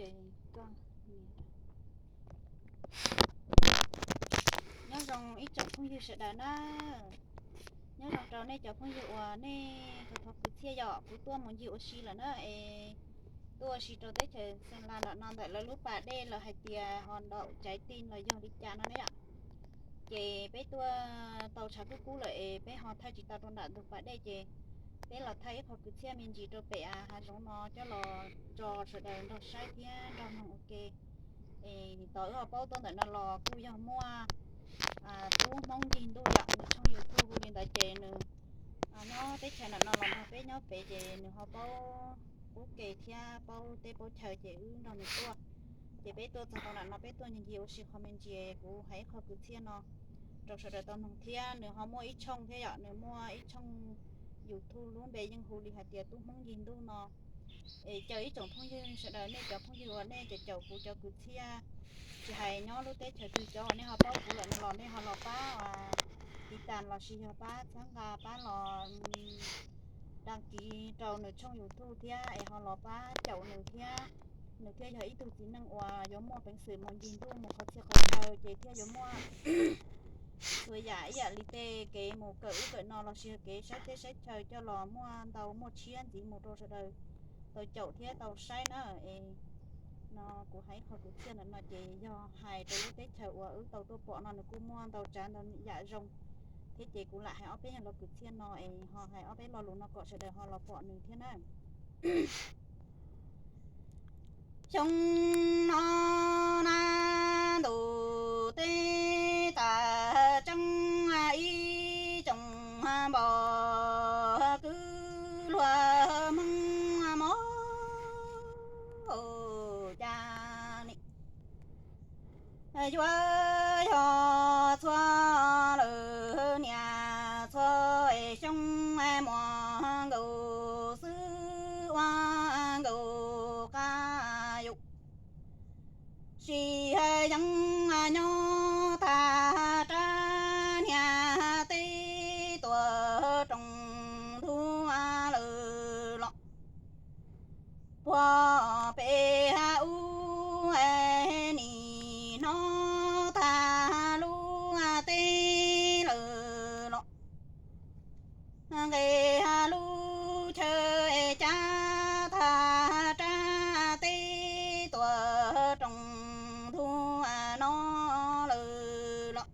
Nyob zoo ib tsoom phooj ywg sawv daws na. Nyob zoo rau nej cov phooj ywg uas nej thov kwv txhiaj yom. Kuv tuaj mus ncig ua si lawm na es tuaj ua si rau teb chaws Xeem Las nram no ntawm lawv lub pas dej los hais tias ho ntaum tsaiv tij los yog li cas no na yom. Ces peb tuaj tau tshav kub kub lawm es peb ho thaij tsis tau rau nram ntug pas dej ces peb los thaij ib qho kwv txhiaj me ntsis rau pem hav zoov no coj los tso sawv daws nrog saib thiab nrog mloog ua ke. Es tos wb ho paub tuaj ntawm no los kuj yog muaj tub Hmoob Ncig Ntuj yom, nws tshooj YouTube hu li ntawd ces nws nyob teb chaws nram no los nrog peb nyob pem ces nws ho paub qub ke thiab paub teb paub chaw ces wb nrog nws tuaj. Ces peb tuaj txog tau nram no peb tuaj ncig ncig ua si qho me ntsis, kuv hais ib qho kwv txhiaj no rau sawv daws tau mloog thiab. Nws ho muaj ib tshooj thiab yom, nws muaj ib tshooj YouTube lub npe yeej hu li hais tias tub Hmoob Ncig Ntuj no. Es caw ib tsoom phooj ywg sawv daws, nej cov phooj ywg uas nej caum caum kuv cov kwv txhiaj, tsis hais nyob lub teb chaws twg cov uas nej ho paub kuv lawm no los nej ho los pab tiv tas los sis yog pab txhawb nqa pab los dag kiv rau nws tshooj YouTube thiab es ho los pab caum nws thiab. Nws thiaj yog ib tug txiv neej uas yuav muaj peev xwm mus ncig ntuj mus qhov txhia qhov chaw ces thiaj yuav muaj txhua yam ib yam li tej kev mus kawm ub kawm no los sis kev saib teb saib chaw coj los muaj ntau muaj tshiab ntxiv mus rau sawv daws tau caum thiab tau saib na. Es no kuv hais ib qho kwv txhiaj ntawm no ces yog hais rau lub teb chaws uas wb tau tuaj pom no nws kuj muaj ntau tsav ntau yam zoo thiab ces kuv lam hais ob peb lo kwv txhiaj no es ho hais ob peb lo lus no kom sawv daws ho los pom nws thiab na. Xyoo no na ntuj teb tas tseeb ib tsoom npog kwv luag Hmoob mog cas li yuav yog txhua lawm niam txhua xyoo muaj nkaus xwb ua nkaus qab yus. Sis yeej nyob tag rab niag teb tuam rooj ntug lawm los puag pem ub nim hnov tag lub teb lawm los nqes lub chaw cav tag rab teb tuam rooj ntug no lawm los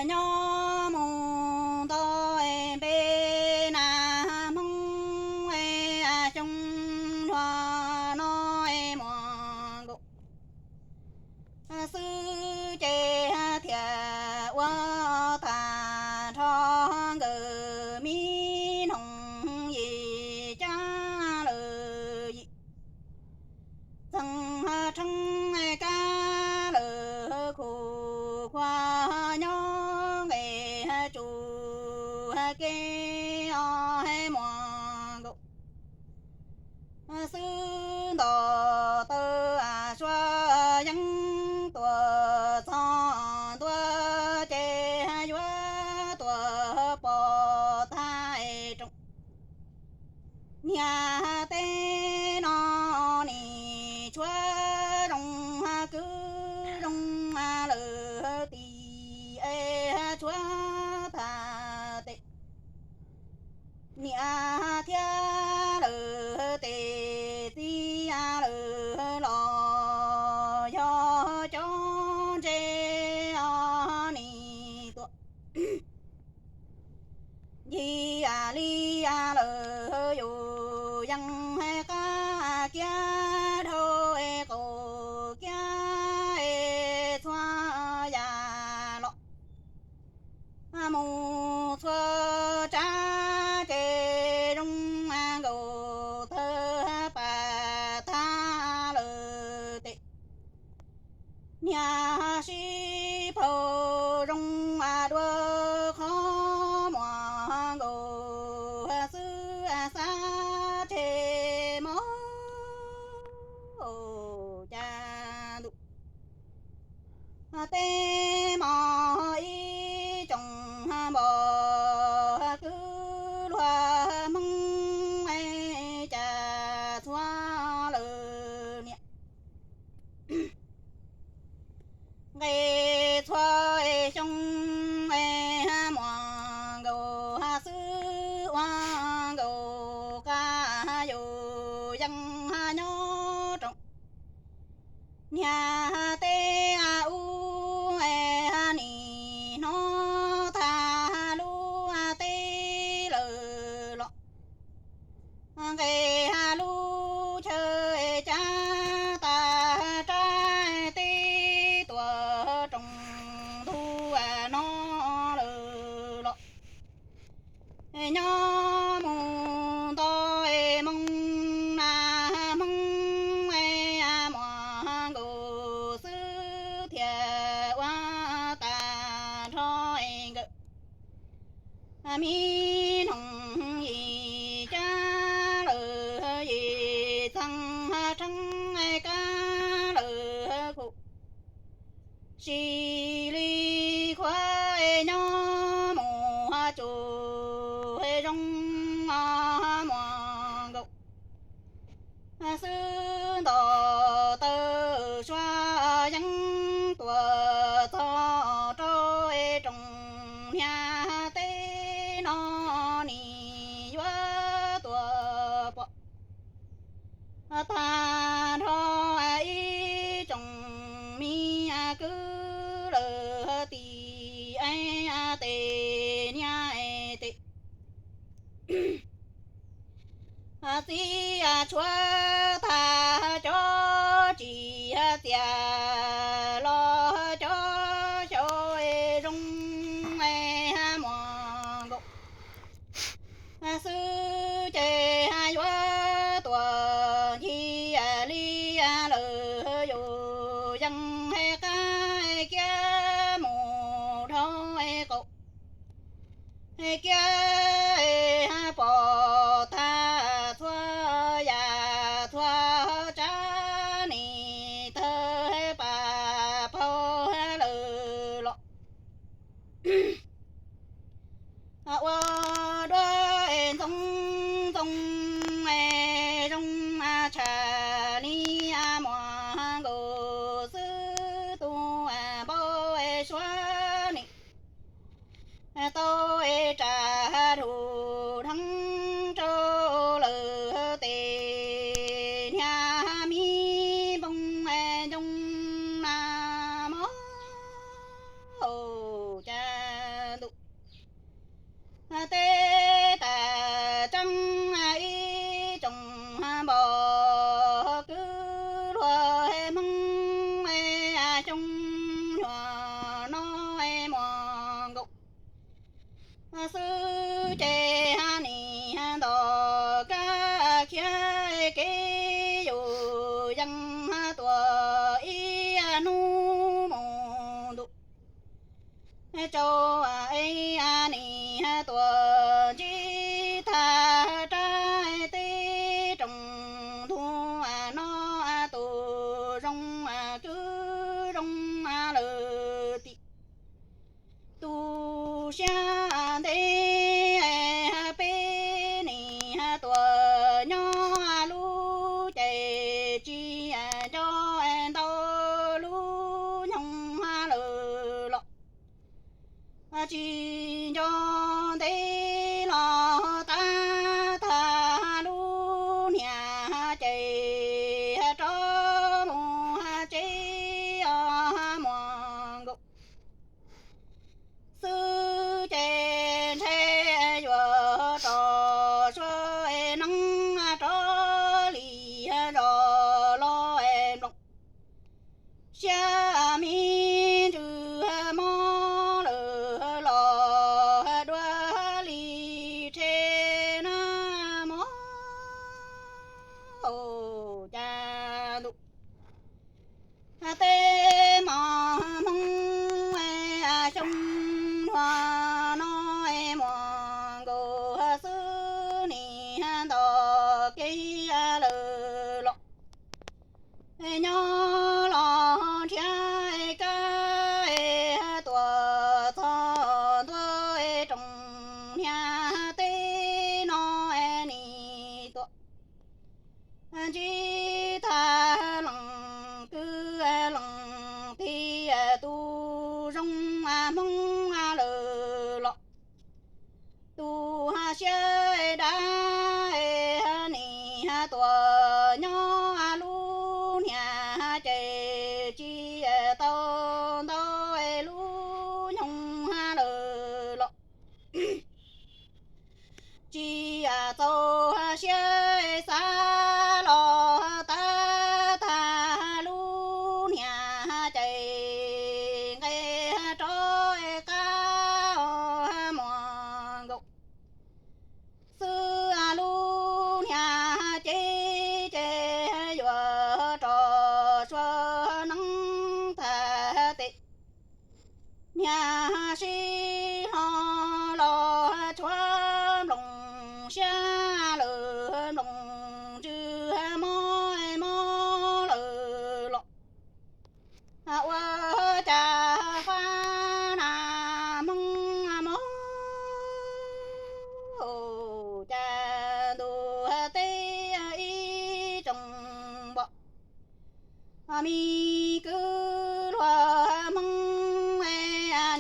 nyob mus nto npe nas Hmoob xyoo luag no muaj nkaus xwb ces thiaj ua tag nrho nkawd mi noog yim cab lawm yim txeeg rheeb kab lawm khuv khuav nyob nqes tsuj kev os muaj nkaus xwb nto taw suav yeeb tuaj txog ntua ces yuav tuaj pom tag rooj niag teb no nim tshuav zoo kwv zoo lawm tim es tshuav tag tes niam thiab lawm tes txiv lawm los yog cov ntse os nim tuaj ncig li lawm yus yeej qab kiab dhau qaum kiab txhua yam los mus txhua tsav ces zoo nkaus tawg pas tag lawm tes niag sib phaum zoo dua qhov muaj nkaus xwb xav tseg mog yees nyob rau niag teb ub, nim hnov tag lub teb lawm los, nqes lub chaw cav tag rau teb tuaj roos ntug no lawm los, nyob mus nto moo na, Hmoob muam nkaus xwb thiaj ua tag nrho nkawd mi noog yim cab lawm yim txheej, rheeb kab lawm khuv, sis li khuav nyob mus tsuas zoo muam nkaus xwb. Nto taw sua yeeb tuaj txog rau roos niag teb no, nim yuav tuaj pom tag nrho ib tsoom mi kwv lawm, tim tes niam tes txiv tshuav tag cov tsis txias los cov xyaum zoo muam nkaus xwb ces yuav tuaj ncig li lawm, yus yeej qab kiag mus dhau qaum kiag pom tag txhua yam txhua tsav, nim tawg pam phau lawm los ua duab ntxoov ntxoo zoo tshaj li muam nkaus xwb. Tus npau suav nim tau ras dhau dheev rau lawm tes niag mi npoo ncoo na mog, cas ntuj teb tas tseeb ib tsoom npau kwv luag Hmoob xyoo nyuag no muam nkaus xwb ces nim nto kab khiav kev, yus yeej tuaj ib hnub mus ntu rau es nim tuaj ntsib tag rau teb roos ntug no, tus zoo kwv zoo lawm tim tu siab ntev. Peb nim tuaj nyob lub caij tsis nco ntau lub nyoog lawm los tsis nco ntev los tab tag lub niag caij rov mus tsev os muam nkaus xwb ces ntshe yuav rov suav neeb rov li zos los nplooj siab me ntsws mob lawm los dua li rhe na mog. Cas ntuj teb mos Hmoob xyoo nyuag no muam nkaus xwb nim nto kev lawm los nyob los nrhiav kab tuaj txog ntua roos niag teb no nim tuaj ntsib tag leej kwv leej tij tus zoo Hmoob lawm los tus siab dav nim tuaj me kwv luag Hmoob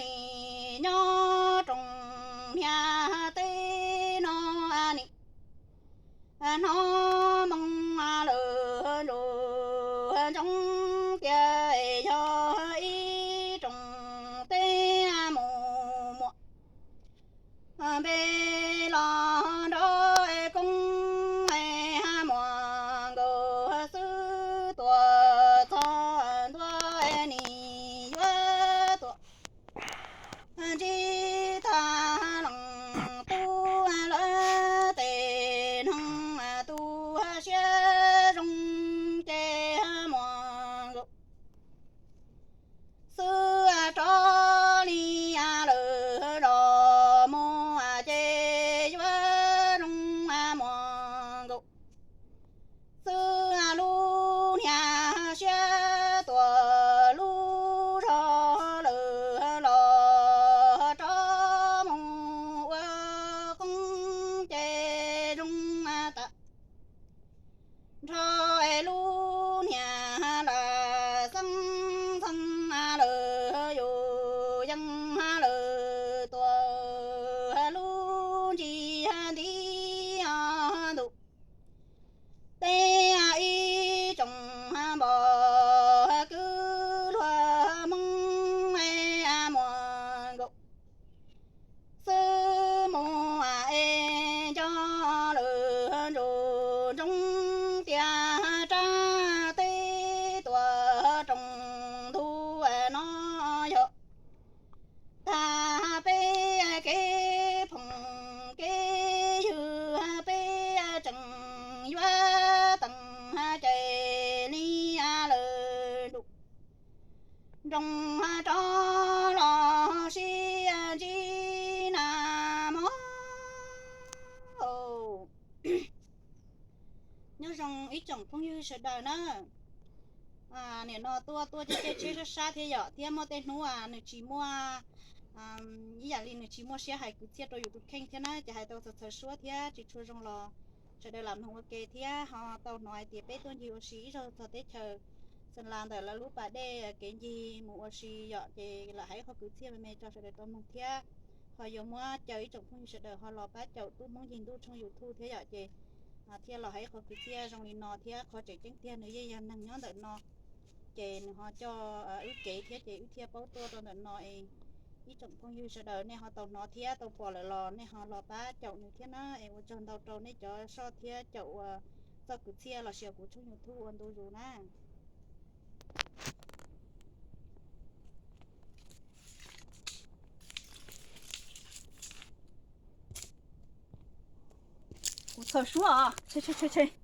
nim nyob rooj niam teb no nim hnov moo lawm ntsuj ntsoov tias yog ib rooj teb mus muam npe los nrog koob muam nkaus xwb tuaj txog ntua nim yuav tuaj ntsib tag leej tub lawv tes neeg tu siab zoo ces muam nkaus xwb rov li lawm zos mus ces yuav zoo muam nkaus xwb lub niag siab tuaj lub zog lawm los rov mus ua qoob ces zoo tas nrho lub niag lam xeeb xeeb lawm yus yeej lawm tuaj lub ntsis ntiv ntuj teb ib tsoom npog kwv luag Hmoob muam nkaus xwb mus es nco lawm ntsuj ntsoov tias rab teb tuaj rooj ntug no yog tag peb kev phooj kev ywg peb tseem yuav teem cai li lawm ntuj nroos rov los sib ntsib na mog. Nyob zoo ib tsoom phooj ywg sawv daws na. Nim no tuaj tuaj caij caij tsheb sab sab thiab yom, thiab muaj tej hnub nws tsis muaj, ib yam li nws tsis muaj siab hais kwv txhiaj rau yus tus kheej thiab na, ces hais tau txawv txawv suab thiab tsis tshua zoo los sawv daws lam mloog ua ke thiab ho tau hnov hais tias peb tuaj ncig ua si ib zaug txog teb chaws Xeem Las ntawm lawv lub pas dej kev ncig mus ua si yom, ces lam hais ib qho kwv txhiaj me me rau sawv daws tau mloog thiab ho yuav muab caw ib tsoom phooj ywg sawv daws ho los pab caum tub Hmoob Ncig Ntuj tshooj YouTube thiab yom, ces thiaj los hais ib qho kwv txhiaj zoo li no thiab qhov tseem ceeb tiag nws yeej yog neeg nyob ntawm no, ces nws ho coj wb kev thiab ces wb thiaj paub tuaj rau ntawm no es ib tsoom phooj ywg sawv daws nej ho tau hnov thiab tau pom lawm los nej ho los pab caum nws thiab na, es ua tsaug ntau rau nej cov soj thiab caum uas txoj kwv txhiaj los sis kuv tshooj YouTube ua ntu zus na. Kuv txhawj suab os,